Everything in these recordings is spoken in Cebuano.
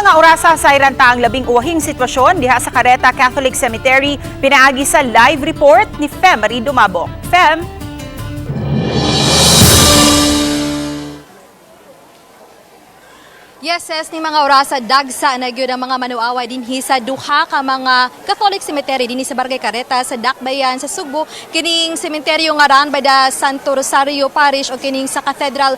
Mga orasa sa iranta ang labing uwahing sitwasyon diha sa Careta Catholic Cemetery pinaagi sa live report ni Fem Marie Dumabo. Fem? Yes, ni mga orasa dagsa na gyud ang mga manuaway dinhi sa duha ka mga Catholic cemetery dinhi sa Barangay Careta sa Dakbayan sa Sugbo, kining sementeryo nga run by the Santo Rosario Parish o kining sa Cathedral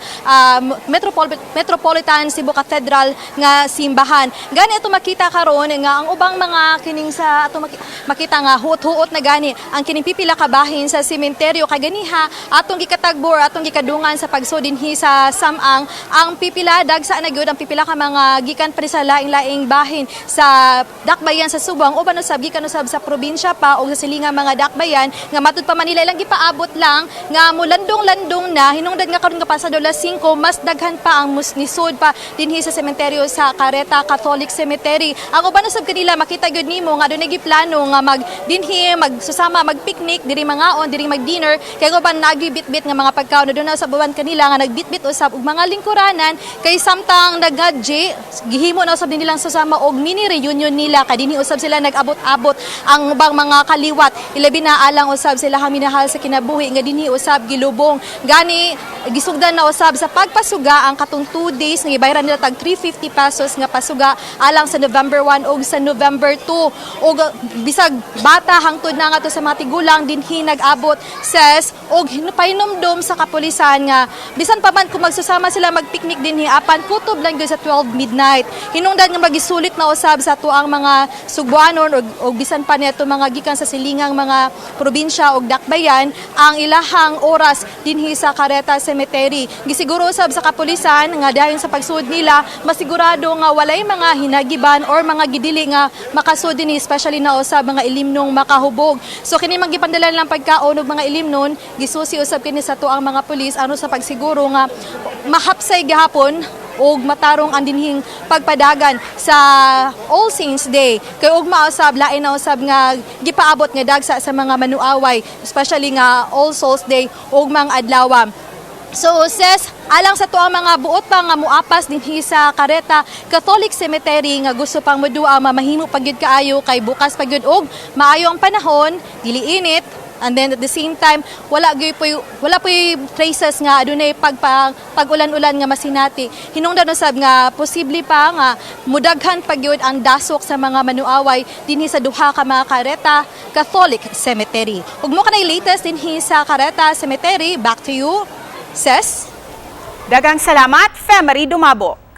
Metropolitan Cebu Cathedral nga simbahan. Gani ato makita karon nga ang ubang mga kining sa ato makita nga huot-huot na gani ang kining pipila ka bahin sa sementeryo kay ganiha atong gikatagbo or atong gikadungan sa pagsud dinhi sa Samang ang pipila dagsa na gyud ang pipila ka mga gikan pa sa laing-laing bahin sa Dakbayan sa Subo. Ang uban usab gikan usab sa probinsya pa o sa silingang mga dakbayan nga matud pa Manila ilang gipaabot lang nga mulandong-landong na hinungdan nga karon nga pasado alas 5 mas daghan pa ang musnisod pa dinhi sa sementeryo sa Careta Catholic Cemetery. Ang uban usab kanila makita gyud nimo nga dunay giplano nga mag dinhi magsusama magpicnic diri mangaon diri mag-dinner kay ang uban nagibitbit nga mga pagkaon na dunay sa uban kanila nga nagbitbit usab og mga lingkuranan kay samtang nagadji gihimo na usab nilang susama og mini reunion nila kay dinhi usab sila nag-abot-abot ang ubang mga kaliwat ilabi na alang usab sila minahal sa kinabuhi nga dinhi usab gilubong. Gani gisugdan na usab sa pagpasuga ang katong 2 days nga gibayaran nila tag 350 pesos nga pasuga alang sa November 1 ug sa November 2 ug bisag bata hangtod na ngadto sa mga tigulang dinhi nag-abot ses og pahinumdom sa kapulisan nga bisan pa man kung magsusama sila magpicnic dinhi apan kutob lang gyud sa 12 midnight. Hinungdan nga magisulit na usab sa tuang mga Sugbuanon og bisan pa neto mga gikan sa silingang mga probinsya og dakbayan ang ilahang oras dinhi sa Careta Cemetery. Gisiguro usab sa kapulisan nga dayon sa pagsud nila masigurado nga walay mga hinagiban or mga gidili nga makasud dinhi, especially na usab mga ilimnong makahubog. So kini man gipandala lang pagkaon og mga ilimnon gisusi usab kini sa tuang mga pulis aron sa pagsiguro nga mahapsay gihapon og matarong ang dinhing pagpadagan sa All Saints Day. Kay ugma usab lain na usab nga gipaabot nga dagsa sa mga manuaway, especially nga All Souls Day ug mga adlaw. So ses, alang sa tuang mga buot pa nga muapas dinhi sa Careta Catholic Cemetery nga gusto pang modua, mamahimo pa gyud kaayo kay bukas pa gyud og maayo ang panahon, dili init, and then at the same time wala poy traces nga adunay pag-ulan-ulan nga masinati. Hinungdan usab nga posible pa nga mudaghan pa gyud ang dasok sa mga manuaway dinhi sa duha ka mga Careta Catholic Cemetery. Ug mo kanay latest dinhi sa Careta Cemetery. Back to you, Ses. Daghang salamat, Fem Marie Dumabo.